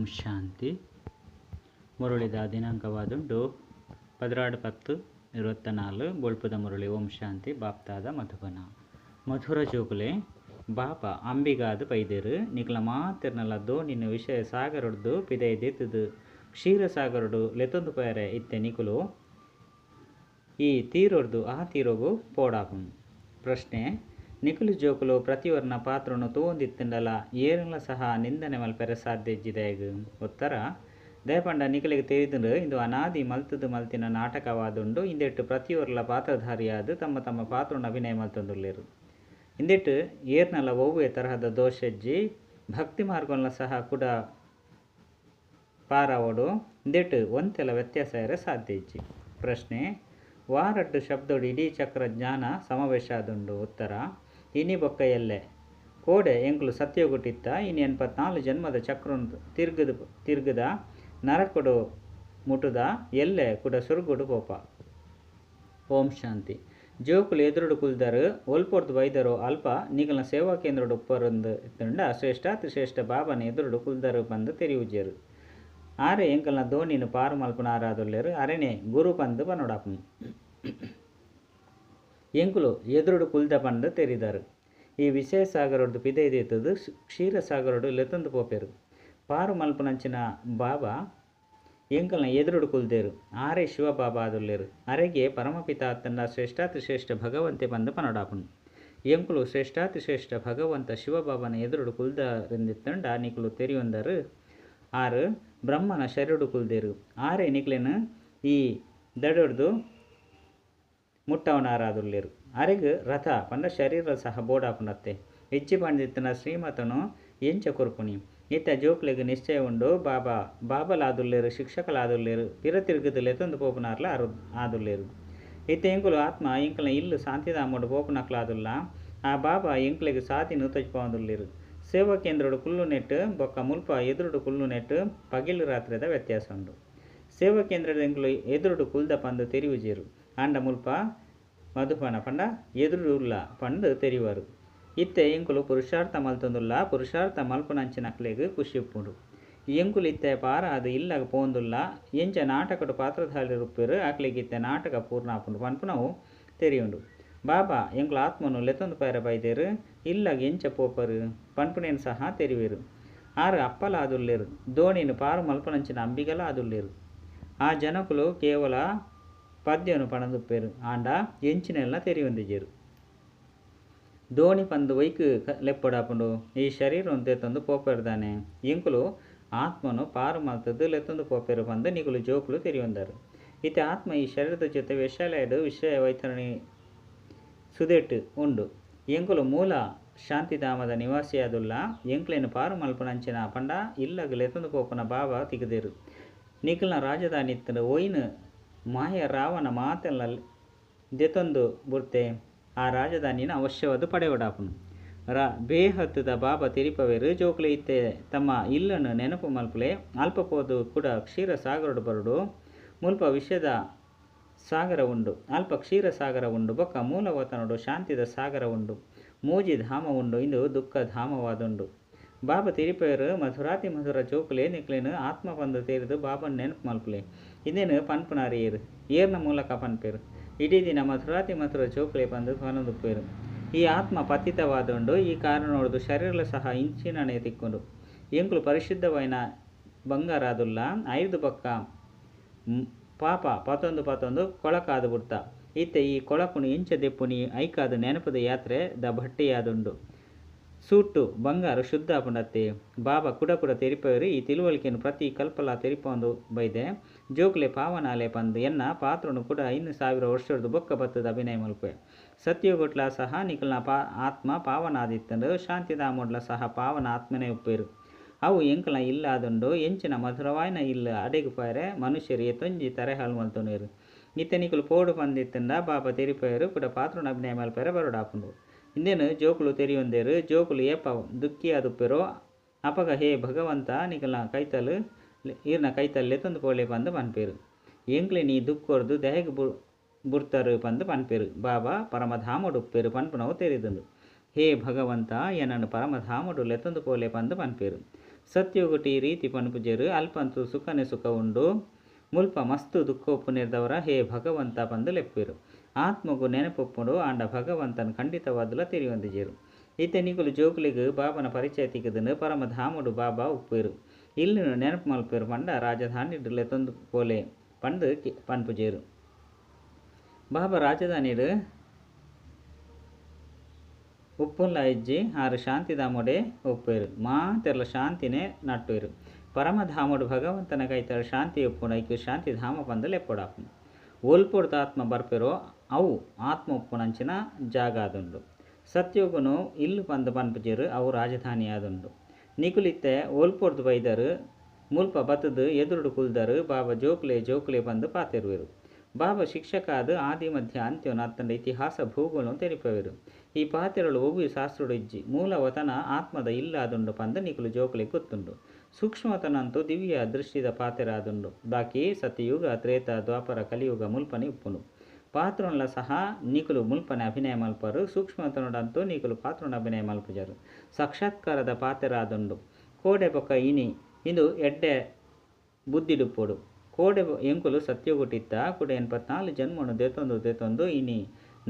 ಓಂ ಶಾಂತಿ. ಮುರಳಿದ ದಿನಾಂಕವಾದುಂಡು 12/10/24. ಬೊಳ್ಪುದ ಮುರಳಿ. ಓಂ ಶಾಂತಿ. ಬಾಪ್ತಾದ ಮಧುಬನ. ಮಧುರ ಜೋಕುಲೆ, ಬಾಪ ಅಂಬಿಗಾದ್ ಪೈದೇರು ನಿಕಲ ಮಾತೆರ್ನಲ ದೋಣಿನ ವಿಷಯ ಸಾಗರೊಡ್ದು ಪಿದೈ ದೆತ್ತುದು ಕ್ಷೀರಸಾಗರೊಡು ಲೆತ್ತೊಂದು ಪೋಯರೆ ಇತ್ತೆ ನಿಕುಲು ಈ ತೀರೊಡ್ದು ಆ ತೀರೊಗು ಪೋಡಾಪುಂಡು. ಪ್ರಶ್ನೆ: ನಿಕುಲು ಜೋಕುಲು ಪ್ರತಿಯೊರ್ನ ಪಾತ್ರೊನು ತೂವೊಂದಿತ್ತುಂಡಲ ಏರೆನ್ಲ ಸಹ ನಿಂದನೆ ಮಲ್ಪೆರೆ ಸಾಧ್ಯ ಇಜ್ಜಿ ದಾಯೆಗ್? ಉತ್ತರ: ದಯಪಂಡ ನಿಕಲೆಗ್ ತೆರಿದುಂಡು ಇಂದು ಅನಾದಿ ಮಲ್ತುದು ಮಲ್ತಿನ ನಾಟಕವಾದುಂಡು. ಇಂದೆಟ್ ಪ್ರತಿಯೊರ್ಲ ಪಾತ್ರಧಾರಿಯಾದ್ ತಮ್ಮ ತಮ್ಮ ಪಾತ್ರೊನು ಅಭಿನಯ ಮಲ್ತೊಂದುಲ್ಲೆರ್. ಇಂದೆಟ್ ಏರ್ನಲ ಒವ್ವೆ ತರಹದ ದೋಷಜ್ಜಿ. ಭಕ್ತಿ ಮಾರ್ಗೊನ್ಲ ಸಹ ಕುಡ ಪಾರಾವೊಡು. ಇಂದೆಟ್ ಒಂತೆಲ ವ್ಯತ್ಯಾಸ ಆಯೆರೆ ಸಾಧ್ಯ ಇಜ್ಜಿ. ಪ್ರಶ್ನೆ: ವಾ ರಡ್ಡ್ ಶಬ್ದೊಡು ಇಡೀ ಚಕ್ರ ಜ್ಞಾನ ಸಮಾವೇಶ ಆದುಂಡು? ಉತ್ತರ: ಇನಿ ಬೊಕ್ಕ ಎಲ್ಲೆ. ಕೋಡೆ ಎಂಕುಲು ಸತ್ಯಯುಗಟಿತ್ತ. ಇನಿ 84 ಜನ್ಮದ ಚಕ್ರೊನು ತಿರ್ಗುದು ತಿರ್ಗುದ ನರಕೊಡು ಮುಟುದ ಎಲ್ಲೆ ಕುಡ ಸೊರ್ಗೊಡು ಪೋಪ. ಓಂ ಶಾಂತಿ. ಜೋಕುಲು ಎದುರುಡು ಕುಲ್ದರ್, ಒಲ್ಪೊರ್ದು ಬೈದರೋ ಅಲ್ಪ ನಿಕಲ್ನ ಸೇವಾ ಕೇಂದ್ರಡ್ ಉಪ್ಪರಂದ್ ಇತ್ತ್ಂಡ ಶ್ರೇಷ್ಠಾತಿ ಶ್ರೇಷ್ಠ ಬಾಬಾನ ಎದುರುಡು ಕುಲ್ದರ್ ಪಂದ್ ತೆರಿಯುಜೆರ್. ಆರೇ ಎಂಕಲ್ನ ದೋಣಿನ್ ಪಾರ್ ಮಲ್ಪುನಾರಾದುಲ್ಲೆರ್. ಅರೆನೇ ಗುರು ಪಂದ್ ಪನೊಡಾಪುಂಡು. ಎಂಕುಲು ಎದುರುಡು ಕುಲ್ದ ಪಂದ್ ತೆರಿದರ್. ಈ ವಿಷಯ ಸಾಗರೊರ್ದು ಪಿದಯಿ ದೆತ್ತ್ ದ್ ಕ್ಷೀರ ಸಾಗರೊಡು ಲೆತೊಂದು ಪೋಪೆರ್. ಪಾರ್ ಮಲ್ಪುನಂಚಿನ ಬಾಬಾ ಎಂಕಲ್ನ ಎದುರುಡು ಕುಲ್ದೆರ್. ಆರೇ ಶಿವಬಾಬಾ ಆದುಲ್ಲೆರ್. ಅರೆಗೇ ಪರಮಪಿತ ಅತ್ತ್ಂಡ ಶ್ರೇಷ್ಠಾತಿ ಶ್ರೇಷ್ಠ ಭಗವಂತೆ ಪಂದ್ ಪನೊಡಾಪುಂಡು. ಎಂಕುಲು ಶ್ರೇಷ್ಠಾತಿ ಶ್ರೇಷ್ಠ ಭಗವಂತ ಶಿವಬಾಬಾನ ಎದುರುಡು ಕುಲ್ದರಿಂದಿತ್ತ್ಂಡ ನಿಕುಲು ತೆರಿಯೊಂದರ್ ಆರ್ ಬ್ರಹ್ಮನ ಶರೀರಡ್ ಕುಲ್ದೆರ್. ಆರೇ ನಿಕ್ಲೆನ್ ಈ ದಡೊರ್ದು ಮುಟ್ಟಾವುನಾರಾದುಲ್ಲೆರ್. ಅರೆಗ್ ರಥ ಪಂಡ ಶರೀರ ಸಹ ಬೋಡಾಪುಂಡತ್ತೆ. ಇಜ್ಜಿ ಪಂದಿತ್ತ್ಂಡ ಶ್ರೀಮತನು ಎಂಚ ಕೊರ್ಪುನಿ. ಇತ್ತೆ ಜೋಕುಲೆಗ್ ನಿಶ್ಚಯ ಉಂಡು ಬಾಬಾ ಬಾಬಾಲಾದುಲ್ಲೆರ್, ಶಿಕ್ಷಕಲಾದುಲ್ಲೆರ್, ಪಿರ ತಿರ್ಗುದು ಲೆತೊಂದು ಪೋಪುನಾರ್ಲ ಆದುಲ್ಲೆರ್. ಇತ್ತೆ ಎಂಕುಲು ಆತ್ಮ ಎಂಕಲ್ನ ಇಲ್ಲ್ ಶಾಂತಿಧಾಮೊಡು ಪೋಪುನಕುಲಾದುಲ್ಲ. ಆ ಬಾಬಾ ಎಂಕ್ಲೆಗ್ ಸಾದಿನ್ ತೋಜಿಪಾವೊಂದುಲ್ಲೆರ್. ಸೇವಾ ಕೇಂದ್ರಡ್ ಕುಲ್ಲುನೆಟ್ ಬೊಕ್ಕ ಮುಲ್ಪ ಎದುರುಡು ಕುಲ್ಲುನೆಟ್ ಪಗೆಲ್ ರಾತ್ರೆದ ವ್ಯತ್ಯಾಸ ಉಂಡು. ಸೇವಾ ಕೇಂದ್ರದ ಎಂಕುಲು ಎದುರುಡು ಕುಲ್ದ ಪಂದ್ ತೆರಿಯುಜೆರ್. ಆಂಡ ಮುಲ್ಪ ಮಧುಬನ ಪಂಡ ಎದುರುಡು ಉಲ್ಲ ಪಂದ್ ತೆರಿಯುವರು. ಇತ್ತೆ ಎಂಕುಲು ಪುರುಷಾರ್ಥ ಮಲ್ತೊಂದುಲ್ಲ. ಪುರುಷಾರ್ಥ ಮಲ್ಪುನಂಚಿನಕ್ಲೆಗ್ ಖುಷಿ ಉಪ್ಪುಂಡು. ಎಂಕುಲು ಇತ್ತೆ ಪಾರಾದ್ ಇಲ್ಲಗ್ ಪೋವೊಂದುಲ್ಲ. ಎಂಚ ನಾಟಕಡ್ ಪಾತ್ರಧಾರಿಲು ಉಪ್ಪೆರ್ ಅಕ್ಲೆಗ್ ಇತ್ತೆ ನಾಟಕ ಪೂರ್ಣ ಆಪುಂಡು ಪನ್ಪುನವು ತೆರಿಯುಂಡು. ಬಾಬಾ ಎಂಕುಲು ಆತ್ಮನು ಲೆತೊಂದು ಪೋಯೆರೆ ಬೈದೆರ್. ಇಲ್ಲಗ್ ಎಂಚ ಪೋಪೆರ್ ಪನ್ಪುನೆನ್ ಸಹ ತೆರಿಯುವೆರ್. ಆರ್ ಅಪ್ಪಲ ಆದುಲ್ಲೆರ್. ದೋಣಿನ್ ಪಾರ್ ಮಲ್ಪುನಂಚಿನ ಅಂಬಿಗಲ ಆದುಲ್ಲೆರ್. ಆ ಜನಕುಲು ಕೇವಲ ಪದ್ಯನು ಪನೊಂದುಪ್ಪೆರ್ ಆಂಡ ಎಂಚಿನೆಲ್ಲ ತೆರಿಯೊಂದಿಜೆರ್. ದೋಣಿ ಪಂದ್ ಒಯ್ಕ್ ಲೆಪ್ಪೊಡಾಪುಂಡು? ಈ ಶರೀರನ್ ದೆತೊಂದು ಪೋಪೆರ್ ದಾನೆ. ಎಂಕುಲು ಆತ್ಮನು ಪಾರ್ ಮಲ್ತುದು ಲೆತೊಂದು ಪೋಪೆರ್ ಪಂದ್ ನಿಕುಲು ಜೋಕುಲು ತೆರಿಯೊಂದರ್. ಇತ್ತೆ ಆತ್ಮ ಈ ಶರೀರದ ಜೊತೆ ವೇಶ್ಯಾಲಯಡ್ ವಿಷಯ ವೈತರಣಿ ಸುದೆಟ್ ಉಂಡು. ಎಂಕುಲು ಮೂಲ ಶಾಂತಿಧಾಮದ ನಿವಾಸಿಯಾದುಲ್ಲ. ಎಂಕ್ಲೆನ್ ಪಾರ್ ಮಲ್ಪುನಂಚಿನ ಪಂಡ ಇಲ್ಲಗ್ ಲೆತೊಂದು ಪೋಪುನ ಬಾಬಾ ತಿಕುದೆರ್. ನಿಕಲ್ನ ರಾಜಧಾನಿ ಇತ್ತುಂಡು. ಒಯಿನ್ ಮಾಯ ರಾವಣ ಮಾತೆನ್ಲ ದೆತೊಂದು ಬುಡ್ತೆ. ಆ ರಾಜಧಾನಿನ್ ಅವಶ್ಯವಾದ್ ಪಡೆಯೊಡಾಪುಂಡು. ಬೇಹದ್ ದ ಬಾಬಾ ತೆರಿಪಾವೆರ್, ಜೋಕುಲೇ ಇತ್ತೆ ತಮ್ಮ ಇಲ್ಲನ್ ನೆನಪು ಮಲ್ಪುಲೆ. ಅಲ್ಪ ಪೋದು ಕುಡ ಕ್ಷೀರ ಸಾಗರಡ್ ಬರೊಡು. ಮುಲ್ಪ ವಿಷದ ಸಾಗರ ಉಂಡು. ಅಲ್ಪ ಕ್ಷೀರ ಸಾಗರ ಉಂಡು. ಬೊಕ್ಕ ಮೂಲವತನೊಡು ಶಾಂತಿದ ಸಾಗರ ಉಂಡು. ಮೂಜಿ ಧಾಮ ಉಂಡು. ಇಂದು ದುಃಖ ಧಾಮವಾದುಂಡು. ಬಾಬಾ ತೆರಿಪಾವೆರ್, ಮಧುರಾತಿ ಮಧುರ ಜೋಕುಲೇ ನಿಕ್ಲೆನ್ ಆತ್ಮ ಪಂದ್ ತೆರಿದು ಬಾಬನ್ ನೆನಪು ಮಲ್ಪುಲೆ. ಇಂದೆನ್ ಪನ್ಪುನಾರ್ ಏರ್? ಏರ್ನ ಮೂಲಕ ಪನ್ಪೆರ್? ಇಡೀ ದಿನ ಮಧುರಾತಿ ಮಧುರ ಜೋಕುಲೇ ಪಂದ್ ಪನೊಂದುಪ್ಪುವೆರ್. ಈ ಆತ್ಮ ಪತಿತವಾದುಂಡು. ಈ ಕಾರಣೊಡ್ದು ಶರೀರಲ ಸಹ ಇಂಚಿನನೇ ತಿಕ್ಕುಂಡು. ಎಂಕುಲು ಪರಿಶುದ್ಧವಾಯಿನ ಬಂಗಾರಾದುಲ್ಲ. ಐರ್ದ್ ಬೊಕ್ಕ ಪಾಪ ಪತೊಂದು ಪತೊಂದು ಕೊಳಕಾದ್ ಬುಡ್ತ. ಇತ್ತೆ ಈ ಕೊಳಕುನು ಎಂಚ ದೆಪ್ಪುನಿ ಐಕಾದ್ ನೆನಪುದ ಯಾತ್ರೆ ದ ಭಟ್ಟಿಯಾದುಂಡು. ಸೂಟ್ ಬಂಗಾರ್ ಶುದ್ಧ ಆಪುಂಡತ್ತೆ. ಬಾಬಾ ಕುಡ ಕುಡ ತೆರಿಪಾವೆರ್ ಈ ತಿಳುವಳಿಕೆನ್ ಪ್ರತಿ ಕಲ್ಪಲಾ ತೆರಿಪಾವೊಂದು ಬೈದೆ. ಜೋಕುಲೇ ಪಾವನಾಲೆ ಪಂದ್ ಎನ್ನ ಪಾತ್ರೊನು ಕುಡ 5000 ವರ್ಷೊರ್ದು ಬೊಕ್ಕ ಬತ್ತುದು ಅಭಿನಯ ಮಲ್ಪುವೆ. ಸತ್ಯಯುಗಟ್ಲ ಸಹ ನಿಕಲ್ನ ಆತ್ಮ ಪಾವನ ಆದಿತ್ತುಂಡು. ಶಾಂತಿಧಾಮೊಡ್ಲ ಸಹ ಪಾವನ ಆತ್ಮನೇ ಉಪ್ಪುವೆರ್. ಅವು ಎಂಕಲ್ನ ಇಲ್ಲ್ ಆದುಂಡು. ಎಂಚಿನ ಮಧುರವಾಯಿನ ಇಲ್ಲ್ ಅಡೆಗ್ ಪೋಯೆರೆ ಮನುಷ್ಯೆರ್ ಏತೊಂಜಿ ತರೆಹಾಳು ಮಲ್ತೊನುವೆರ್. ಇತ್ತೆ ನಿಕುಲು ಪೋಡು ಪಂದಿತ್ತುಂಡ ಬಾಬಾ ತೆರಿಪಾವೆರ್ ಕುಡ ಪಾತ್ರೊನು ಅಭಿನಯ ಮಲ್ಪೆರೆ ಬರೊಡಾಪುಂಡು. ಇಂದೆನ್ ಜೋಕುಲು ತೆರಿಯೊಂದೆರ್. ಜೋಕುಲು ಏಪ ದುಃಖಿಯಾದುಪ್ಪೆರೋ ಅಪಗ ಹೇ ಭಗವಂತ ನಿಕಲ್ನ ಕೈತಲ್ ಈರ್ನ ಕೈತಲ್ ಲೆತೊಂದು ಪೋಲೆ ಪಂದ್ ಪನ್ಪೆರ್. ಎಂಕ್ಲೆನ್ ಈ ದುಃಖೊರ್ದು ದಾಯೆಗ್ ಬುಡ್ತರ್ ಪಂದ್ ಪನ್ಪೆರ್. ಬಾಬಾ ಪರಮಧಾಮೊಡು ಉಪ್ಪೆರ್ ಪನ್ಪುನವು ತೆರಿದುಂಡು. ಹೇ ಭಗವಂತ ಎನನ್ ಪರಮಧಾಮೊಡು ಲೆತೊಂದು ಪೋಲೆ ಪಂದ್ ಪನ್ಪೆರ್. ಸತ್ಯಯುಗಟ್ ಈ ರೀತಿ ಪನ್ಪುಜೆರ್, ಅಲ್ಪಂತೂ ಸುಖನೇ ಸುಖ ಉಂಡು. ಮುಲ್ಪ ಮಸ್ತ್ ದುಃಖ ಉಪ್ಪುನೆರ್ದಾವರ ಹೇ ಭಗವಂತಾ ಪಂದ್ ಲೆಪ್ಪುವೆರ್. ಆತ್ಮೊಗು ನೆನಪು ಉಪ್ಪುಂಡು ಆಂಡ ಭಗವಂತನ್ ಖಂಡಿತವಾದುಲ ತೆರಿಯೊಂದಿಜೆರ್. ಇತ್ತೆ ನಿಕುಲು ಜೋಕುಲೆಗ್ ಬಾಬನ ಪರಿಚಯ ತಿಕ್ಕುದುಂಡು. ಪರಮಧಾಮೊಡು ಬಾಬಾ ಉಪ್ಪುವೆರ್. ಇಲ್ಲ್ನ್ ನೆನಪು ಮಲ್ಪುವೆರ್ ಪಂಡ ರಾಜಧಾನಿಡ್ ಲೆತೊಂದು ಪೋಲೆ ಪಂದ್ ಪನ್ಪುಜೆರ್. ಬಾಬಾ ರಾಜಧಾನಿಡ್ ಉಪ್ಪುನ್ಲ ಇಜ್ಜಿ ಆರ್ ಶಾಂತಿಧಾಮೊಡೇ ಉಪ್ಪುವೆರ್. ಮಾತೆರ್ಲ ಶಾಂತಿನೇ ನಟ್ಟುವೆರ್. ಪರಮಧಾಮೊಡು ಭಗವಂತನ ಕೈತಲ್ ಶಾಂತಿ ಉಪ್ಪುಂಡು ಐಕ್ ಶಾಂತಿಧಾಮ ಪಂದ್ ಲೆಪ್ಪೊಡಾಪುಂಡು. ಒಲ್ಪೊರ್ದು ಆತ್ಮ ಬರ್ಪೆರೋ ಅವು ಆತ್ಮ ಉಪ್ಪುನಂಚಿನ ಜಾಗ ಆದುಂಡು. ಸತ್ಯಯುಗನು ಇಲ್ಲ್ ಪಂದ್ ಪನ್ಪುಜೆರ್ ಅವು ರಾಜಧಾನಿ ಆದುಂಡು. ನಿಕುಲು ಇತ್ತೆ ಒಲ್ಪೊರ್ದು ಬೈದರ್ ಮುಲ್ಪ ಬತ್ತ್ದ್ ಎದುರುಡು ಕುಲ್ದರ್ ಬಾಬಾ ಜೋಕುಲೇ ಜೋಕುಲೇ ಪಂದ್ ಪಾತೆರುವೆರ್. ಬಾಬಾ ಶಿಕ್ಷಕ ಆದ್ ಆದಿ ಮಧ್ಯ ಅಂತ್ಯೊನು ಅತ್ತ್ಂಡ ಇತಿಹಾಸ ಭೂಗೋಳನ್ ತೆರಿಪಾವೆರ್. ಈ ಪಾತೆರೊಲು ಒವ್ವೆ ಶಾಸ್ತ್ರೊಡು ಇಜ್ಜಿ. ಮೂಲವತನ ಆತ್ಮದ ಇಲ್ಲ್ ಆದುಂಡು ಪಂದ್ ನಿಕುಲು ಜೋಕುಲೆಗ್ ಗೊತ್ತುಂಡು. ಸೂಕ್ಷ್ಮವತನಂತೂ ದಿವ್ಯ ದೃಷ್ಟಿದ ಪಾತೆರ ಆದುಂಡು. ಬಾಕಿ ಸತ್ಯಯುಗ, ತ್ರೇತ, ದ್ವಾಪರ, ಕಲಿಯುಗ ಮುಲ್ಪನೇ ಉಪ್ಪುಂಡು. ಪಾತ್ರೊನ್ಲ ಸಹ ನಿಕುಲು ಮುಲ್ಪನೆ ಅಭಿನಯ ಮಲ್ಪರು. ಸೂಕ್ಷ್ಮವತನೊಡಂತೂ ನಿಕುಲು ಪಾತ್ರೊನ್ ಅಭಿನಯ ಮಲ್ಪುಜರ್. ಸಾಕ್ಷಾತ್ಕಾರದ ಪಾತೆರ ಆದುಂಡು. ಕೋಡೆ ಬೊಕ್ಕ ಇನಿ ಇಂದು ಎಡ್ಡೆ ಬುದ್ಧಿಡುಪ್ಪೊಡು. ಕೋಡೆ ಎಂಕುಲು ಸತ್ಯಯುಗಟಿತ್ತ ಕುಡ 84 ಜನ್ಮೊನು ದೆತೊಂದು ದೆತೊಂದು ಇನಿ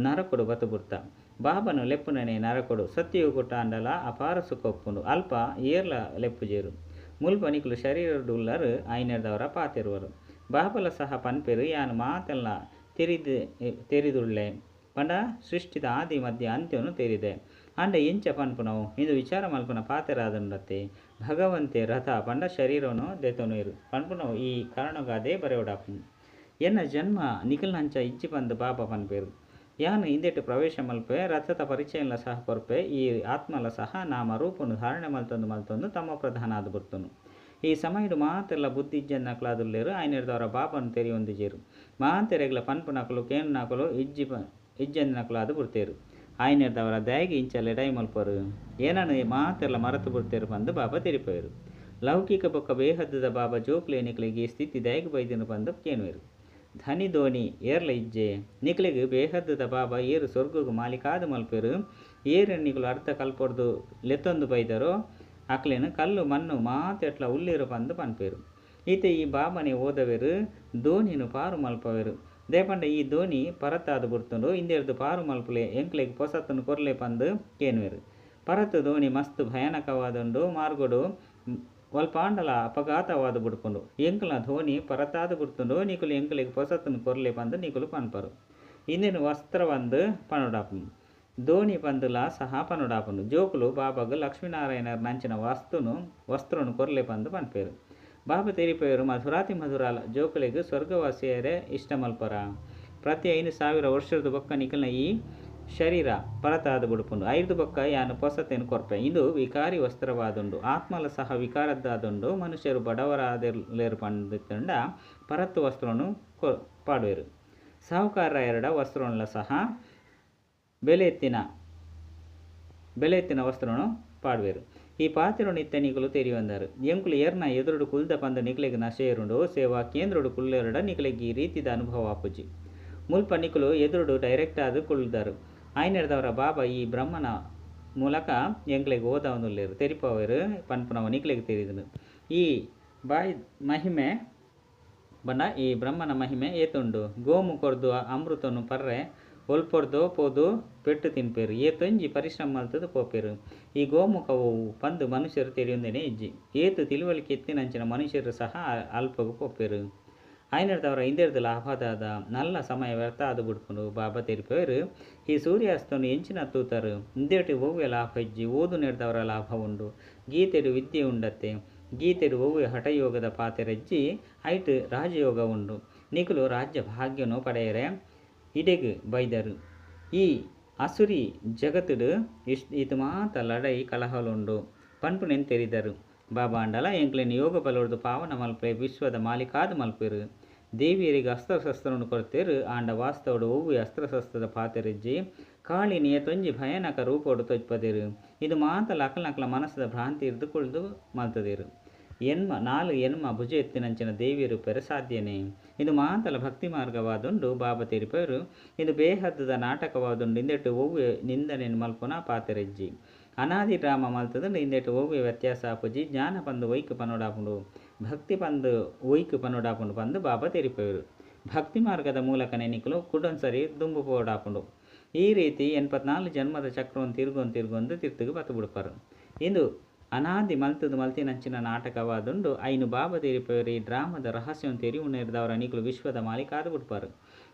ನರಕೊಡು ಬತ್ ಬುಡ್ತ. ಬಾಬಾನು ಲೆಪ್ಪುನನೇ ನರಕೊಡು. ಸತ್ಯಯುಗಟಾಂಡಲ ಅಪಾರ ಸುಖ ಉಪ್ಪುಂಡು. ಅಲ್ಪ ಏರ್ಲ ಲೆಪ್ಪುಜೆರ್. ಮುಲ್ಪ ನಿಕುಲು ಶರೀರಡ್ ಉಲ್ಲರ್ ಆಯಿನೆಡ್ದಾವರ ಪಾತೆರುವರು. ಬಾಬಾಲ ಸಹ ಪನ್ಪೆರ್ ಯಾನ್ ಮಾತೆನ್ಲ ತೆರಿದ್ ತೆರಿದುಳ್ಳೆ ಪಂಡ ಸೃಷ್ಟಿದ ಆದಿ ಮಧ್ಯ ಅಂತ್ಯೊನು ತೆರಿದೆ. ಆಂಡ ಎಂಚ ಪನ್ಪುನವು ಇಂದು ವಿಚಾರ ಮಲ್ಪುನ ಪಾತೆರ ಆದುಂಡತ್ತೆ. ಭಗವಂತೆ ರಥ ಪಂಡ ಶರೀರೊನು ದೆತೊನುವೆರ್ ಪನ್ಪುನವು ಈ ಕಾರಣಗಾದೇ ಬರೆಯೊಡಾಪುಂಡು. ಎನ್ನ ಜನ್ಮ ನಿಕಲ್ನಂಚ ಇಜ್ಜಿ ಪಂದ್ ಬಾಬಾ ಪನ್ಪೆರ್. ಯಾನ್ ಇಂದೆಟ್ ಪ್ರವೇಶ ಮಲ್ಪೆ ರಥದ ಪರಿಚಯನ್ಲ ಸಹ ಕೊರ್ಪೆ. ಈ ಆತ್ಮಲ ಸಹ ನಾಮ ರೂಪೊನು ಧಾರಣೆ ಮಲ್ತೊಂದು ಮಲ್ತೊಂದು ತಮೋ ಪ್ರಧಾನ ಆದ್ ಬುಡ್ತುಂಡು. ಈ ಸಮಯಡ್ ಮಾತೆರ್ಲ ಬುದ್ಧಿ ಇಜ್ಜಂದಿನಕುಲಾದುಲ್ಲೆರ್ ಆಯಿನೆಡ್ದಾವರ ಬಾಬಾನ್ ತೆರಿಯೊಂದಿಜೆರ್. ಮಾತೆರೆಗ್ಲ ಪನ್ಪುನಕುಲು ಕೇನುನಕುಲು ಇಜ್ಜಿ ಇಜ್ಜಂದಿನಕುಲಾದ್ ಬುಡ್ತೆರ್. ಆಯಿನೆಡ್ದಾವರ ದಾಯೆಗ್ ಇಂಚ ಲಡಾಯಿ ಮಲ್ಪರು. ಎನನ್ ಮಾತೆರ್ಲ ಮರತ್ ಬುಡ್ತೆರ್ ಪಂದ್ ಬಾಬಾ ತೆರಿಪಾವೆರ್. ಲೌಕಿಕ ಬೊಕ್ಕ ಬೇಹದ್ದ ಬಾಬಾ ಜೋಕುಲೇ ನಿಕಲೆಗ್ ಈ ಸ್ಥಿತಿ ದಾಯೆಗ್ ಬೈದ್ಂಡ್ ಪಂದ್ ಕೇನುವೆರ್. ಧನಿ ದೋಣಿ ಏರ್ಲ ಇಜ್ಜೆ. ನಿಕಲೆಗ್ ಬೇಹದ್ದ ಬಾಬಾ ಏರ್ ಸ್ವರ್ಗಗ್ ಮಾಲೀಕಾದ್ ಮಲ್ಪುವೆರ್. ಏರೆನ್ ನಿಕುಲು ಅರ್ಧ ಕಲ್ಪೊರ್ದು ಲೆತ್ತೊಂದು ಬೈದರೋ ಅಕ್ಲೆನ್ ಕಲ್ಲು ಮಣ್ಣು ಮಾತೆಟ್ಲ ಉಲ್ಲೆರ್ ಪಂದ್ ಪನ್ಪೆರ್. ಇತ್ತೆ ಈ ಬಾಬಾನೇ ಓದವೆರ್ ದೋಣಿನ್ ಪಾರು ಮಲ್ಪವೆರ್. ದಾಯೆ ಪಂಡ ಈ ದೋಣಿ ಪರತಾದ್ ಬುಡ್ತುಂಡು ಇಂದೆರ್ದ್ ಪಾರು ಮಲ್ಪುಲೆ ಎಂಕ್ಲೆಗ್ ಪೊಸತ್ನ್ ಕೊರ್ಲೆ ಪಂದ್ ಕೇನುವೆರ್. ಪರತ್ ದೋಣಿ ಮಸ್ತ್ ಭಯಾನಕವಾದುಂಡು ಮಾರ್ಗಡು ಒಲ್ಪಾಂಡಲ ಅಪಘಾತವಾದ್ ಬುಡ್ಪುಂಡು. ಎಂಕಲ್ನ ಧೋನಿ ಪರತಾದ್ ಬುಡ್ತುಂಡು ನಿಕುಲು ಎಂಕ್ಲೆಗ್ ಪೊಸತ್ನ್ ಕೊರ್ಲೆ ಪಂದ್ ನಿಕುಲು ಪನ್ಪರ್. ಇಂದೆನ್ ವಸ್ತ್ರ ಪಂದ್ ಪನೊಡಾಪುಂಡು. ದೋಣಿ ಪಂದ್ಲಾ ಸಹ ಪನೊಡಾಪುಂಡು. ಜೋಕುಲು ಬಾಬಾಗ್ ಲಕ್ಷ್ಮೀನಾರಾಯಣರ್ನಂಚಿನ ವಸ್ತುನು ವಸ್ತ್ರೊನು ಕೊರ್ಲೆ ಪಂದ್ ಪನ್ಪೆರ್. ಬಾಬಾ ತೆರಿಪಾವೆರ್ ಮಧುರಾತಿ ಮಧುರ ಜೋಕುಲೆಗ್ ಸ್ವರ್ಗವಾಸಿಯರೇ ಇಷ್ಟ ಮಲ್ಪರ. ಪ್ರತಿ 5000 ವರ್ಷರ್ದ್ ಬೊಕ್ಕ ನಿಕಲ್ನ ಈ ಶರೀರ ಪರತಾದ್ ಬುಡ್ಪುಂಡು. ಐರ್ದ್ ಬೊಕ್ಕ ಯಾನ್ ಪೊಸತೆನ್ ಕೊರ್ಪೆ. ಇಂದು ವಿಕಾರಿ ವಸ್ತ್ರವಾದುಂಡು. ಆತ್ಮಲ ಸಹ ವಿಕಾರದ್ದಾದುಂಡು. ಮನುಷ್ಯರು ಬಡವರಾದಿಲ್ಲೆರ್ ಪಂದಿತ್ತುಂಡ ಪರತ್ ವಸ್ತ್ರೊನು ಪಾಡುವೆರ್. ಸಾಹುಕಾರರಾಯೆರ್ಡ ವಸ್ತ್ರೊನ್ಲ ಸಹ ಬೆಲೆ ಎತ್ತಿನ ಬೆಲೆ ಎತ್ತಿನ ವಸ್ತ್ರೊನು ಪಾಡುವೆರ್. ಈ ಪಾತೆರೊನು ಇತ್ತೆ ನಿಕುಲು ತೆರಿಯೊಂದರ್. ಎಂಕುಲು ಏರ್ನ ಎದುರುಡು ಕುಲ್ದ ಪಂದ್ ನಿಕಲೆಗ್ ನಶೆ ಏರುಂಡು. ಸೇವಾ ಕೇಂದ್ರೊಡು ಕುಲ್ಲೆರ್ಡ ನಿಕಲೆಗ್ ಈ ರೀತಿದ ಅನುಭವ ಆಪುಜಿ. ಮುಲ್ಪ ನಿಕುಲು ಎದುರುಡು ಡೈರೆಕ್ಟ್ ಆದ್ ಕುಲ್ದರ್. ಆಯಿನೆಡ್ದಾವರ ಬಾಬಾ ಈ ಬ್ರಹ್ಮನ ಮೂಲಕ ಎಂಕ್ಲೆಗ್ ಓದಾವೊಂದುಲ್ಲೆರ್ ತೆರಿಪಾವೆರ್ ಪನ್ಪುನವು ನಿಕಲೆಗ್ ತೆರಿದುಂಡು. ಈ ಬಾಯಿ ಮಹಿಮೆ ಪಂಡ ಈ ಬ್ರಹ್ಮನ ಮಹಿಮೆ ಏತುಂಡು. ಗೋಮುಖೊರ್ದು ಅಮೃತೊನು ಪರ್ರೆ ಒಲ್ಪೊರ್ದೋ ಪೋದು ಪೆಟ್ಟ್ ತಿನ್ಪೆರ್. ಏತೊಂಜಿ ಪರಿಶ್ರಮ ಮಲ್ತ್ದ್ ಪೋಪೆರ್. ಈ ಗೋಮುಖ ಒವು ಪಂದ್ ಮನುಷ್ಯೆರ್ ತೆರಿಯೊಂದೇನೇ ಇಜ್ಜಿ. ಏತ್ ತಿಳುವಳಿಕೆ ಇತ್ತಿನಂಚಿನ ಮನುಷ್ಯೆರ್ ಸಹ ಅಲ್ಪಗ್ ಪೋಪೆರ್. ಆಯಿನೆಡ್ದಾವರ ಇಂದೆರ್ದ್ ಲಾಭ ದಾದ ನಲ್ಲ ಸಮಯ ವ್ಯರ್ಥ ಆದ್ ಬುಡ್ಪುಂಡು. ಬಾಬಾ ತೆರಿಪಾವೆರ್ ಈ ಸೂರ್ಯಾಸ್ತೊನು ಎಂಚಿನ ತೂತರ್. ಇಂದೆಟ್ ಒವ್ವೆ ಲಾಭ ಇಜ್ಜಿ. ಓದುನೆಡ್ದಾವರ ಲಾಭ ಉಂಡು. ಗೀತೆಡ್ ವಿದ್ಯೆ ಉಂಡತ್ತೆ. ಗೀತೆಡ್ ಒವ್ವೆ ಹಠಯೋಗದ ಪಾತೆರ ಇಜ್ಜಿ. ಐಟ್ ರಾಜಯೋಗ ಉಂಡು. ನಿಕುಲು ರಾಜ್ಯ ಭಾಗ್ಯನು ಪಡೆಯರೆ ಇಡೆಗ್ ಬೈದರ್. ಈ ಅಸುರಿ ಜಗತ್ತ್ಡ್ ಈತ್ ಮಾತ ಲಡಾಯಿ ಕಲಹಲು ಉಂಡು ಪನ್ಪುನೆನ್ ತೆರಿದರ್. ಬಾಬಾ ಆಂಡಲ ಎಂಕ್ಲೆನ್ ಯೋಗ ಬಲೊರ್ದು ಪಾವನ ಮಲ್ಪೆ ವಿಶ್ವದ ಮಾಲೀಕಾದ್ ಮಲ್ಪುವೆರ್. ದೇವಿಯೆರೆಗ್ ಅಸ್ತ್ರಶಸ್ತ್ರನ್ ಕೊರ್ತೆರ್ ಆಂಡ ವಾಸ್ತವಡ್ ಒವ್ವೆ ಅಸ್ತ್ರಶಸ್ತ್ರದ ಪಾತೆರ ಇಜ್ಜಿ. ಕಾಳಿನ್ ಏತೊಂಜಿ ಭಯಾನಕ ರೂಪೊಡು ತೋಜ್ಪಾದೆರ್. ಇಂದು ಮಾತಲ ಅಕಲ್ನಕಲ್ನ ಮನಸ್ದ ಭ್ರಾಂತಿರ್ದ್ ಕುಲ್ದು ಮಲ್ತ್ದೆರ್. ಎನ್ಮ ನಾಲ್ ಎನ್ಮ ಭುಜ ಎತ್ತಿನಂಚಿನ ದೇವಿಯೆರ್ ಉಪ್ಪೆರೆ ಸಾಧ್ಯನೇ. ಇಂದು ಮಾತಲ ಭಕ್ತಿ ಮಾರ್ಗವಾದುಂಡು ಬಾಬಾ ತೆರಿಪಾವೆರ್. ಇಂದು ಬೇಹದ್ದ ನಾಟಕವಾದುಂಡು ಇಂದೆಟ್ ಒವ್ವೆ ನಿಂದನೆನ್ ಮಲ್ಪುನ ಪಾತೆರ ಇಜ್ಜಿ. ಅನಾದಿ ಡ್ರಾಮ ಮಲ್ತುದುಂಡ ಇಂದೆಟ್ ಒವ್ವೆ ವ್ಯತ್ಯಾಸ ಆಪುಜಿ. ಜ್ಞಾನ ಪಂದ್ ಒಯಿಕ್ ಪನೊಡಾಪುಂಡು? ಭಕ್ತಿ ಪಂದ್ ಒಯಿಕ್ ಪನೊಡಾಪುಂಡು ಪಂದ್ ಬಾಬಾ ತೆರಿಪಾವೆರ್. ಭಕ್ತಿ ಮಾರ್ಗದ ಮೂಲಕನೇ ನಿಕುಲು ಕುಡೊನ್ಸರಿ ದುಂಬು ಪೋವೊಡಾಪುಂಡು. ಈ ರೀತಿ ಎನ್ಪತ್ನಾಲ್ ಜನ್ಮದ ಚಕ್ರನ್ ತಿರ್ಗೊಂದು ತಿರ್ಗೊಂದು ತಿರ್ತುಗು ಪತ್ ಬುಡ್ಪರ್. ಇಂದು ಅನಾದಿ ಮಲ್ತುದು ಮಲ್ತಿನಂಚಿನ ನಾಟಕವಾದುಂಡು. ಐನ್ ಬಾಬಾ ತೆರಿಪಾವೆರ್ ಈ ಡ್ರಾಮದ ರಹಸ್ಯನ್ ತೆರಿಯುನೆರ್ದಾವರ ನಿಕುಲು ವಿಶ್ವದ ಮಾಲೀಕ ಆದ್ ಬುಡ್ಪರ್.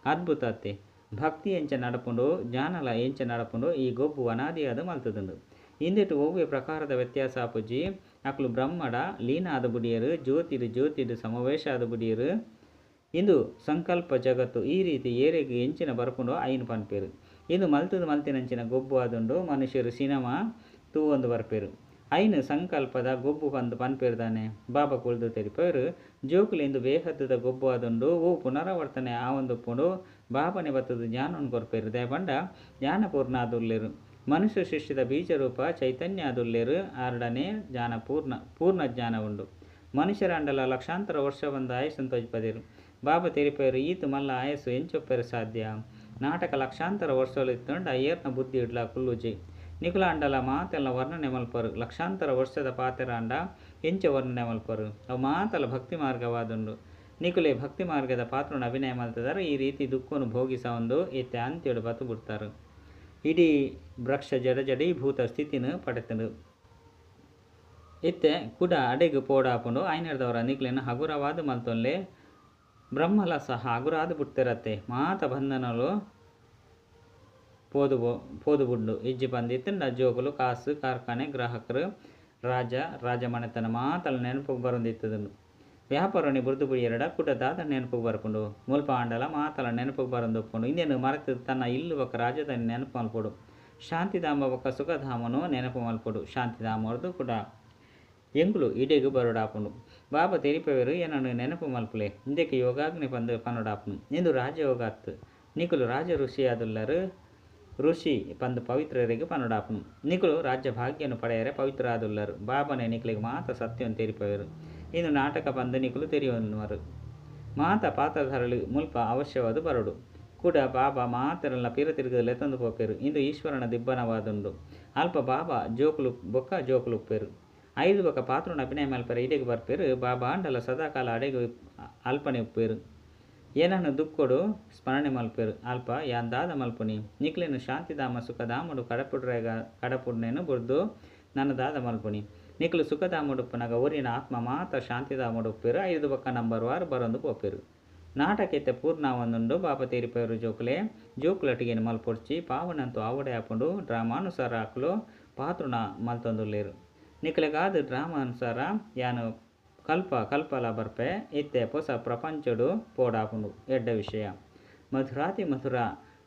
ಅದ್ಭುತ ಅತ್ತೆ. ಭಕ್ತಿ ಎಂಚ ನಡಪುಂಡು, ಜ್ಞಾನಲ ಎಂಚ ನಡಪುಂಡು ಈ ಗೊಬ್ಬು ಅನಾದಿಯಾದ್ ಮಲ್ತುದುಂಡು. ಇಂದೆಟ್ ಒವ್ವೆ ಪ್ರಕಾರದ ವ್ಯತ್ಯಾಸ ಆಪುಜಿ. ಅಕುಲು ಬ್ರಹ್ಮಡ ಲೀನ ಆದ್ ಬುಡಿಯೆರ್. ಜ್ಯೋತಿಡ್ ಜ್ಯೋತಿಡ್ ಸಮಾವೇಶ ಆದ್ ಬುಡಿಯೆರ್. ಇಂದು ಸಂಕಲ್ಪ ಜಗತ್ತು ಈ ರೀತಿ ಏರೆಗ್ ಎಂಚಿನ ಬರ್ಪುಂಡೋ ಐನ್ ಪನ್ಪೆರ್. ಇಂದು ಮಲ್ತುದು ಮಲ್ತಿನಂಚಿನ ಗೊಬ್ಬು ಆದುಂಡು. ಮನುಷ್ಯರು ಸಿನಿಮಾ ತೂವೊಂದು ಬರ್ಪೆರ್. ಐನ್ ಸಂಕಲ್ಪದ ಗೊಬ್ಬು ಪಂದ್ ಪನ್ಪೆರ್ ದಾನೆ. ಬಾಬಾ ಕುಲ್ದು ತೆರಿಪಾವೆರ್. ಜೋಕುಲು ಇಂದು ಬೇಹದ್ದುದ ಗೊಬ್ಬು ಆದುಂಡು. ಓ ಪುನರಾವರ್ತನೆ ಆವೊಂದುಪ್ಪುಂಡು. ಬಾಬಾನೆ ಬತ್ತುದು ಜ್ಞಾನನ್ ಕೊರ್ಪೆರ್. ದಾಯೆ ಪಂಡ ಜ್ಞಾನಪೂರ್ಣ ಆದುಲ್ಲೆರ್. ಮನುಷ್ಯ ಸೃಷ್ಟಿದ ಬೀಜ ರೂಪ ಚೈತನ್ಯ ಆದುಲ್ಲೆರ್. ಆರ್ಡನೆ ಜ್ಞಾನ ಪೂರ್ಣ ಪೂರ್ಣ ಜ್ಞಾನ ಉಂಡು. ಮನುಷ್ಯರಾಂಡಲ ಲಕ್ಷಾಂತರ ವರ್ಷ ಬಂದು ಆಯಸ್ಸನ್ನು ತೋಜಿಪದೆರ್. ಬಾಬಾ ತೆರಿಪಾವೆರ್ ಈತ್ ಮಲ್ಲ ಆಯಸ್ಸು ಎಂಚೊಪ್ಪೆರೆ ಸಾಧ್ಯ. ನಾಟಕ ಲಕ್ಷಾಂತರ ವರ್ಷಲು ಇತ್ತುಂಡ ಏರ್ನ ಬುದ್ಧಿ ಇಡ್ಲ ಕುಲ್ಲುಜಿ. ನಿಕುಲಾಂಡಲ ಮಾತೆಲ್ಲ ವರ್ಣನೆ ಮಲ್ಪರು. ಲಕ್ಷಾಂತರ ವರ್ಷದ ಪಾತೆರಾಂಡ ಎಂಚ ವರ್ಣನೆ ಮಲ್ಪರು. ಅವು ಮಾತಲ ಭಕ್ತಿ ಮಾರ್ಗವಾದುಂಡು. ನಿಕುಲೆ ಭಕ್ತಿ ಮಾರ್ಗದ ಪಾತ್ರನ ಅಭಿನಯ ಮಲ್ತದಾರ ಈ ರೀತಿ ದುಃಖನು ಭೋಗಿಸವೊಂದು ಇತ್ತೆ ಅಂತ್ಯಡು ಬತ್ತು ಬಿಡ್ತಾರೆ. ಇಡೀ ವೃಕ್ಷ ಜಡ ಜಡೀಭೂತ ಸ್ಥಿತಿನ ಪಡೆತುಂಡು. ಇತ್ತೆ ಕುಡ ಅಡೆಗ್ ಪೋಡಾಪುಂಡು. ಐನೆರ್ದವರ ನಿಕ್ಲೆನ್ ಹಗುರವಾದ್ ಮಲ್ತೊನ್ಲೆ. ಬ್ರಹ್ಮಲ ಸಹ ಹಗುರಾದ್ ಬಿಡ್ತಿರತ್ತೆ. ಮಾತ ಬಂಧನಲು ಪೋದು ಪೋದು ಬುಡ್ಡು. ಇಜ್ಜಿ ಪಂದಿತ್ತುಂಡ ಜೋಕುಲು ಕಾಸು ಕಾರ್ಖಾನೆ ಗ್ರಾಹಕರು ರಾಜ ರಾಜಮನೆತನ ಮಾತಲ ನೆನಪುಗ್ ಬರೊಂದಿತ್ತುದುಂಡು. ವ್ಯಾಪಾರನಿ ಬುರ್ದು ಬುಡಿಯೆರಡ ಕುಡ ದಾದ ನೆನಪುಗ್ ಬರ್ಪುಂಡು. ಮುಲ್ಪ ಆಂಡಲ ಮಾತಲ ನೆನಪುಗ್ ಬರೊಂದುಪ್ಪುಂಡು. ಇಂದೆನ್ ಮರೆತು ತನ್ನ ಇಲ್ಲು ಬೊಕ್ಕ ರಾಜಧಾನಿ ನೆನಪು ಮಲ್ಪೊಡು. ಶಾಂತಿಧಾಮ ಬೊಕ್ಕ ಸುಖಧಾಮನು ನೆನಪು ಮಲ್ಪೊಡು. ಶಾಂತಿಧಾಮರ್ದು ಕುಡ ಎಂಕುಲು ಇಡೆಗ್ ಬರೊಡಾಪುಂಡು. ಬಾಬಾ ತೆರಿಪವೆರ್ ಏನನ್ನು ನೆನಪು ಮಲ್ಪುಲೆ. ಇಂದೆಕ್ ಯೋಗಾಗ್ನಿ ಪಂದ್ ಪನೊಡಾಪುಂಡು. ಇಂದು ರಾಜಯೋಗ ಅತ್ತು. ನಿಕುಲು ರಾಜ ಋಷಿಯಾದುಲ್ಲರು. ಋಷಿ ಪಂದ್ ಪವಿತ್ರರಿಗೆ ಪನೊಡಾಪುಂಡು. ನಿಕುಲು ರಾಜ್ಯ ಭಾಗ್ಯನು ಪಡೆಯರೆ ಪವಿತ್ರ ಆದುಲ್ಲರು. ಬಾಬಾನೆ ನಿಕುಲೆಗ್ ಮಾತ ಸತ್ಯನ್ ತೆರಿಪವೆರ್. ಇಂದು ನಾಟಕ ಪಂದ್ ನಿಕುಲು ತೆರಿಯೊನ್ನುವರು. ಮಾತ ಪಾತ್ರಧಾರಲು ಮುಲ್ಪ ಅವಶ್ಯವಾದ್ ಬರೊಡು. ಕುಡ ಬಾಬಾ ಮಾತೆರೆಲ್ಲ ಪಿರ ತಿರುಗು ಲೆತ್ತೊಂದು ಪೋಪೆರ್. ಇಂದು ಈಶ್ವರನ ದಿಬ್ಬಣವಾದುಂಡು. ಅಲ್ಪ ಬಾಬಾ ಜೋಕುಲು ಬೊಕ್ಕ ಜೋಕುಲು ಉಪ್ಪೆರ್. ಐದು ಬೊಕ್ಕ ಪಾತ್ರನ ಅಭಿನಯ ಮಲ್ಪೆರೆ ಇಡೆಗ್ ಬರ್ಪೆರ್. ಬಾಬಾ ಆಂಡಲ ಸದಾಕಾಲ ಅಡೆಗ್ ಅಲ್ಪನೆ ಉಪ್ಪೆರ್. ಏನನ್ನು ದುಃಖಡು ಸ್ಮರಣೆ ಮಲ್ಪೆರ್. ಅಲ್ಪ ಯಾನ್ ದಾದ ಮಲ್ಪುನಿ. ನಿಕ್ಲೆನ್ ಶಾಂತಿಧಾಮ ಸುಖಧಾಮಡು ಕಡಪುಡ್ರೆಗ ಕಡಪುಡ್ನೇನು ಬುಡ್ದು ನನ ದಾದ ಮಲ್ಪುನಿ. ನಿಕುಲು ಸುಖಧಾಮಡುಪ್ಪುನಗ ಒರಿನ ಆತ್ಮ ಮಾತ ಶಾಂತಿಧಾಮಡು ಉಪ್ಪೆರ್. ಐದು ಬೊಕ್ಕ ನಂಬರ್ ವಾರ್ ಬರೊಂದು ಪೋಪೆರ್. ನಾಟಕ ಇತ್ತೆ ಪೂರ್ಣ ಆವೊಂದುಂಡು. ಬಾಬಾ ತೆರಿಪಾವೆರ್ ಜೋಕುಲೆ ಜೋಕುಲಟ್ಟಿಗೆನ್ ಮಲ್ಪೊಡ್ಚಿ. ಪಾವನಂತೂ ಆವಡೆ ಆಪುಂಡು. ಡ್ರಾಮಾನುಸಾರ ಅಕುಲು ಪಾತ್ರನ ಮಲ್ತೊಂದುಲ್ಲೆರ್. ನಿಕಲೆಗಾದ್ ಡ್ರಾಮಾನುಸಾರ ಯಾನ್ ಕಲ್ಪ ಕಲ್ಪಲ ಬರ್ಪೆ. ಇತ್ತೆ ಪೊಸ ಪ್ರಪಂಚಡು ಪೋಡಾಪುಂಡು. ಎಡ್ಡೆ ವಿಷಯ. ಮಧುರಾತಿ ಮಧುರ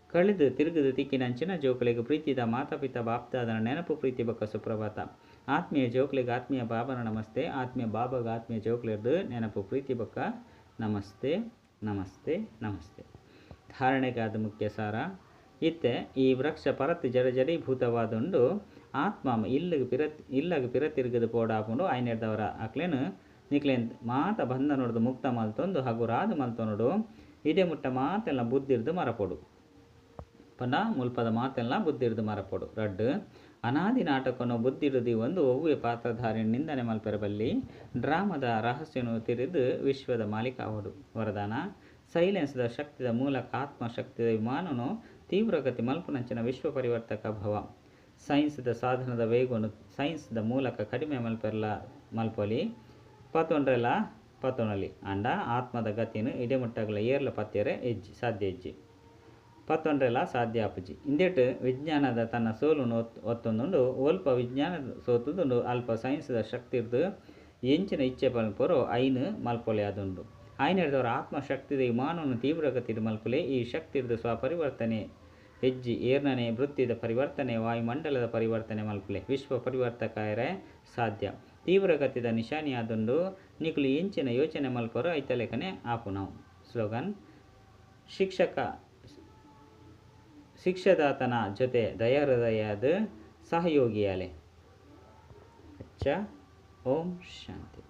ಕಳೆದು ತಿರುಗುದು ತಿಕ್ಕಿನಂಚಿನ ಜೋಕುಲೆಗ್ ಪ್ರೀತಿದ ಮಾತಾಪಿತ ಬಾಪ್ದಾದನ ನೆನಪು ಪ್ರೀತಿ ಬೊಕ್ಕ ಸುಪ್ರಭಾತ. ಆತ್ಮೀಯ ಜೋಕುಲೆಗ್ ಆತ್ಮೀಯ ಬಾಬನ ನಮಸ್ತೆ. ಆತ್ಮೀಯ ಬಾಬಾಗ ಆತ್ಮೀಯ ಜೋಕುಲೆರ್ದು ನೆನಪು ಪ್ರೀತಿ ಬೊಕ್ಕ ನಮಸ್ತೆ ನಮಸ್ತೆ ನಮಸ್ತೆ. ಧಾರಣೆಗಾದ ಮುಖ್ಯ ಸಾರ. ಇತ್ತೆ ಈ ವೃಕ್ಷ ಪರತ್ ಜಡ ಜಡೀಭೂತವಾದುಂಡು. ಆತ್ಮ ಇಲ್ಲಗ್ ಪಿರ ಇಲ್ಲಗ್ ಪಿರ ತಿರುಗದು ಪೋಡಾಪುಂಡು. ಐನೆರ್ದವರ ಅಕ್ಲೆನ್ ನಿಕ್ಲೆನ್ ಮಾತ ಬಂಧನೊಡ್ದು ಮುಕ್ತ ಮಲ್ತೊಂದು ಹಗುರಾದ್ ಮಲ್ತೊನೊಡು. ಇಡೆ ಮುಟ್ಟ ಮಾತೆಲ್ಲ ಬುದ್ಧಿರ್ದು ಮರಪೊಡು. ಪಂಡ ಮುಲ್ಪದ ಮಾತೆಲ್ಲ ಬುದ್ಧಿರ್ದು ಮರಪೊಡು. ರಡ್ಡ್ ಅನಾದಿ ನಾಟಕನು ಬುದ್ಧಿಡು ದೀವೊಂದು ಒವ್ವೆ ಪಾತ್ರಧಾರಿ ನಿಂದನೆ ಮಲ್ಪೆರೆ ಬಲ್ಲಿ. ಡ್ರಾಮದ ರಹಸ್ಯನು ತೆರೆದು ವಿಶ್ವದ ಮಾಲೀಕ ಆವೊಡು. ವರದಾನ ಸೈಲೆನ್ಸ್ದ ಶಕ್ತಿದ ಮೂಲಕ ಆತ್ಮಶಕ್ತಿದ ವಿಮಾನನು ತೀವ್ರಗತಿ ಮಲ್ಪುನಂಚಿನ ವಿಶ್ವ ಪರಿವರ್ತಕ ಭವ. ಸೈನ್ಸ್ದ ಸಾಧನದ ವೇಗನು ಸೈನ್ಸ್ದ ಮೂಲಕ ಕಡಿಮೆ ಮಲ್ಪೆರ್ಲ ಮಲ್ಪೊಲಿ. ಪತೊಂಡ್ರೆಲ ಪತೊನಲಿ. ಆಂಡ ಆತ್ಮದ ಗತಿನ ಇಡೆಮುಟ್ಟಗಲ ಏರ್ಲ ಪತ್ತೆರೆ ಇಜ್ಜಿ ಸಾಧ್ಯ ಇಜ್ಜಿ. ಪತ್ತೊಂಡ್ರೆಲ ಸಾಧ್ಯ ಆಪುಜಿ. ಇಂದೆಟ್ ವಿಜ್ಞಾನದ ತನ್ನ ಸೋಲುನು ಒತ್ತೊಂದುಂಡು. ಒಲ್ಪ ವಿಜ್ಞಾನ ಸೋತುದುಂಡು ಅಲ್ಪ ಸೈನ್ಸ್ದ ಶಕ್ತಿರ್ದು ಎಂಚಿನ ಇಚ್ಛೆ ಪನ್ಪರೋ ಐನ್ ಮಲ್ಪೊಲಿ ಆದುಂಡು. ಐನೆರ್ದವರ ಆತ್ಮಶಕ್ತಿದ ವಿಮಾನನು ತೀವ್ರಗತಿಡ್ ಮಲ್ಪುಲೆ. ಈ ಶಕ್ತಿರ್ದು ಸ್ವಪರಿವರ್ತನೆ ಹೆಜ್ಜಿ ಏರ್ನನೆ ವೃತ್ತಿದ ಪರಿವರ್ತನೆ ವಾಯುಮಂಡಲದ ಪರಿವರ್ತನೆ ಮಲ್ಪುಲೆ. ವಿಶ್ವ ಪರಿವರ್ತಕಾಯರೆ ಸಾಧ್ಯ. ತೀವ್ರಗತಿದ ನಿಶಾನಿ ಆದುಂಡು. ನಿಕುಲು ಎಂಚಿನ ಯೋಚನೆ ಮಲ್ಪರು ಐತಲೇಖನೆ ಆಪುನವು. ಸ್ಲೋಗನ್ ಶಿಕ್ಷಕ ಶಿಕ್ಷದಾತನ ಜೊತೆ ದಯಾಹೃದಯಾದ ಸಹಯೋಗಿಯಾಲೆ. ಅಚ್ಚ ಓಂ ಶಾಂತಿ.